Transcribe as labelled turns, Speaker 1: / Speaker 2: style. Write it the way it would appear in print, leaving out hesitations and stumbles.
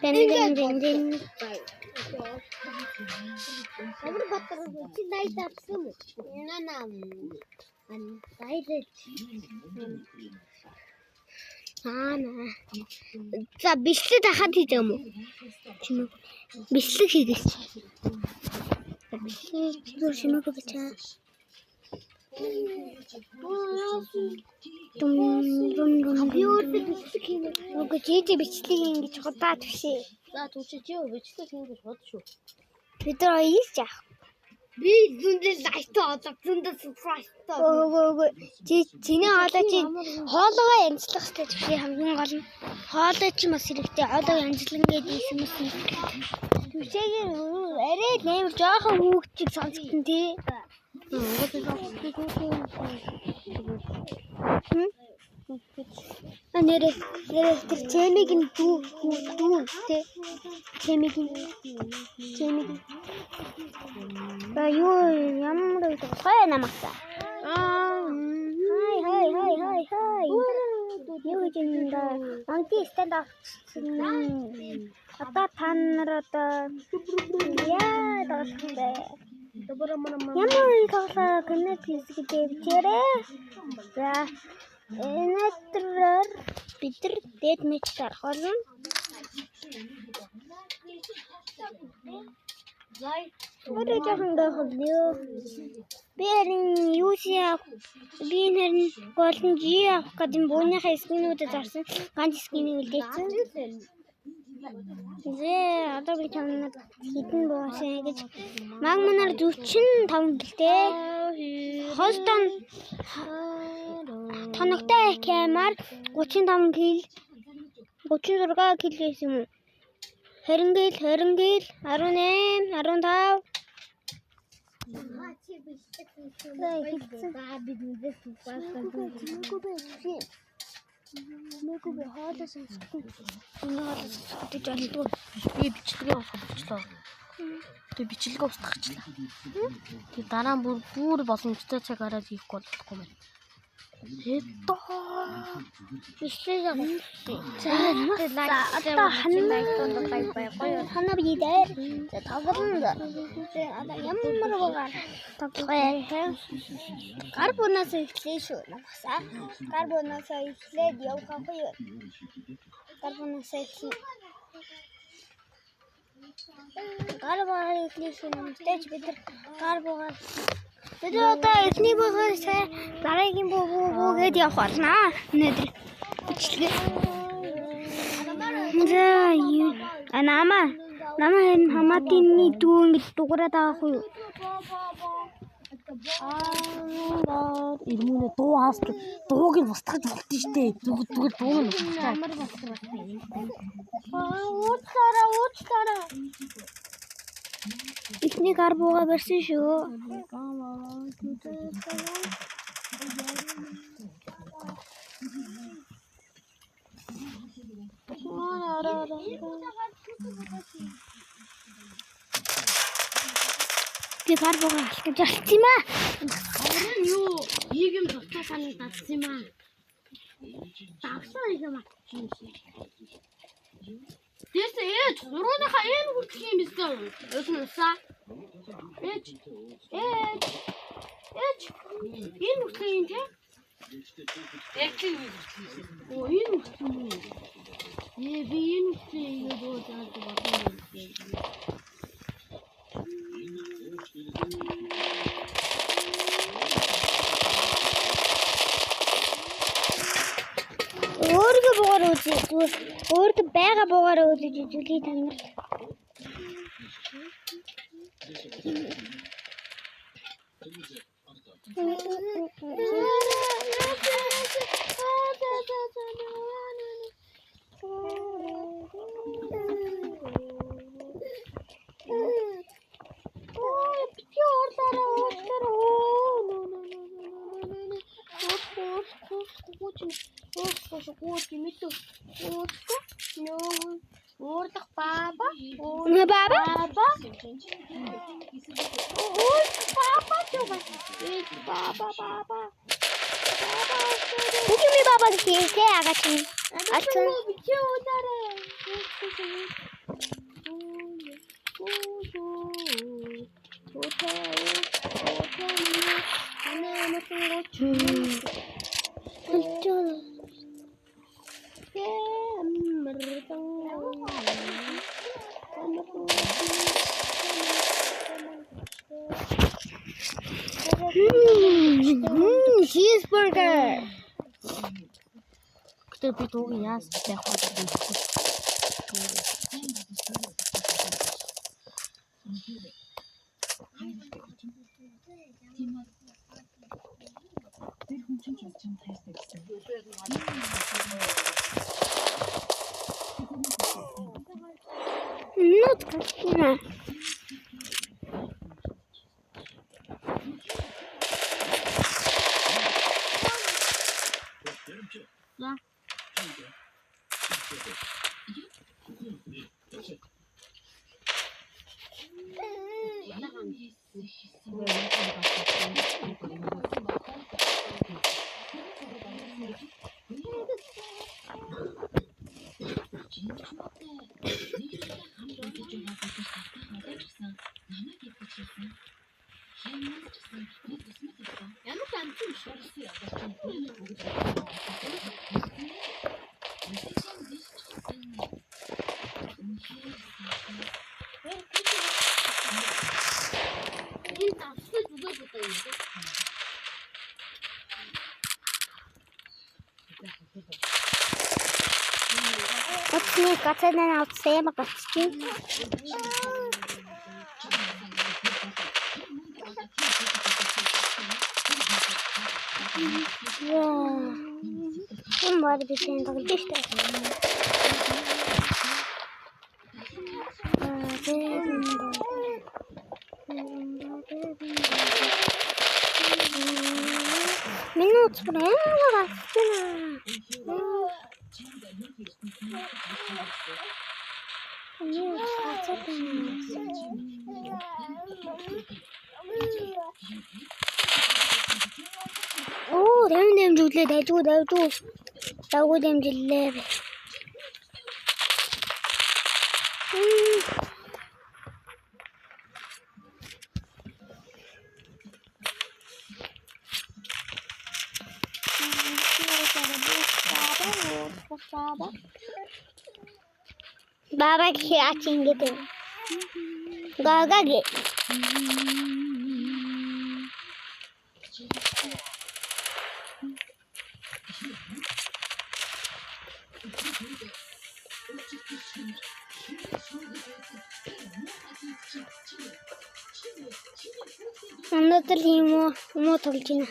Speaker 1: Дэн дэн дэн дэн.
Speaker 2: Ямар батар чи найд авсан юм уу? Нана. Ан дайд.
Speaker 1: Аа. За бичлэг хахад хийж байгаа юм уу? Чимээгүй. Бичлэг хийгээч. Бичлэг зүгээр чимээгүй бичээ. Дум дум дум.
Speaker 2: Би өөрөө бичлэг хийнэ.
Speaker 1: Үгүй чи бичлэг хийн гэж худаа түшээ.
Speaker 2: За түшээ чи бичлэг хийн гэж хוד шүү.
Speaker 1: Бид нар хоёул яах.
Speaker 2: Би зөндөө лайктай одоо зөндөө сабскрайбтай.
Speaker 1: Үгүй. Чи чиний хоолой чи хоолойгоо янзлах хэрэгтэй түшээ хамгийн гол нь. Хоолой чи бас хэрэгтэй. Хоолой янзлан гээд ийсэн мэсэн. Түшээгээр арай л амар жоохон хүүхд чиг сонсогдсон тий. А нэрэ нэрэ тэр чэмиг нь дүү дүү тий. Чэмиг нь чэмиг. А юу ямар үг гоё намагта. Аа хай хай хай хай хай. Юу гэж юм да? Monkey stand up. Одоо та нар одоо яа тоглох юм бэ? Ямар үе тоглоо гэнэ хэсэгдээ бичээрэй. За өнөөдөр бид нар дээд матч дарах болно. Өөрөө жоохон гайхал юу. Би харин юу авах би харин голн G авах гэдэг бууныхаа скинүүдэд зарсан ганц скинийг үлдээсэн. Зэ одоо би танад хідэн буусан гэж магманаар 45 гэлтэй. Хостон тоногтой камер 35 кг 36 кг гэсэн юм уу? 20 гил 20 гил 18 15. Мэгүү би хоолой сонсохгүй. Энэ хоолой сонсохгүй гэж болдгоо.
Speaker 2: Би бичлэгээ устгах болчлоо. Би бичлэгээ устгахчлаа. Тэг дараа нь бүр боломжтой цаг гараад хийхгүй болохгүй мэн.
Speaker 1: Бичлэгээ устгах. За одоо хана би дээр за тоглоно. Одоо ямар бугаар тоглох вэ? Гар бунаас эхлэе шүү. Намхасаа. Гар бунаас эхлээд явах ахгүй юу? Гар бунаас эхлэе. Гар бугаар эхлэе шүү. Намтай бид нар гар бугаар бид одоо эхний бугаар дараагийн буу буу гээд явах болно. Өнөөдөр бичлэгээ. За а нама харин хамаатны дүү ингэж дугаараад байгаа хүү.
Speaker 2: Аа ирмүнэ дуу хаас дууг нь устгах болт нь штэ. Зүгээр дууг нь устгах. Ямар болт юм.
Speaker 1: Аа уучлаарай уучлаарай. Эхний гар бууга барьсан шүү. Би гар бууга алах гэж алдсан юм аа.
Speaker 2: Харин юу ийм дуртай санагдсан юм аа. Давсан юм аа. Тэс ээж гурууныхаа энэ хүртэх юм бисээ. Өөс нь усаа. Ээж. Ээж. Ээж. Энэ хүртэх юм те? Яг тийм хүртэх юм. Оо энэ хүртэх юм уу? Ээ би энэ хүртэх юм дөө зааж бодсон юм.
Speaker 1: Өөргөө буугаар үзье. Зүгээр өөртөө байгаа буугаар үзэж үзүүлье та нарт.
Speaker 2: Ой, бити уурлаарай, уурлаарай. Оо, нөө нөө нөө нөө нөө нөө. Уур уур гооч уур гооч мэдээ. Уур нөө уурлах баба.
Speaker 1: Нэ баба?
Speaker 2: Баба. Уур баба чуба. Баба баба.
Speaker 1: Үгүй ми баба гэхээ агач. Алцсан.
Speaker 2: Би удаарай.
Speaker 1: Cheeseburger.
Speaker 2: Гэтэ би дууг яаж байх вэ гэхгүй.
Speaker 1: Нут гацна.
Speaker 2: За. Ямар амт юм шиг. Энэ давсгүй зүгээр бодоо юм.
Speaker 1: Утасны гацаа утас ямар гацчих. Яа. Энэ баар би тийм тоглож штэ. Миний утас бүр амар гацчихна. Миний утас гацаад байна. Оо, дэмжүүлээ, дайггүй дайггүй. Дайггүй дэмжиллээ. Баба гэх ач ингэж. Гага гэ. Өнөөдөр юм уу? Муу тоглож байна.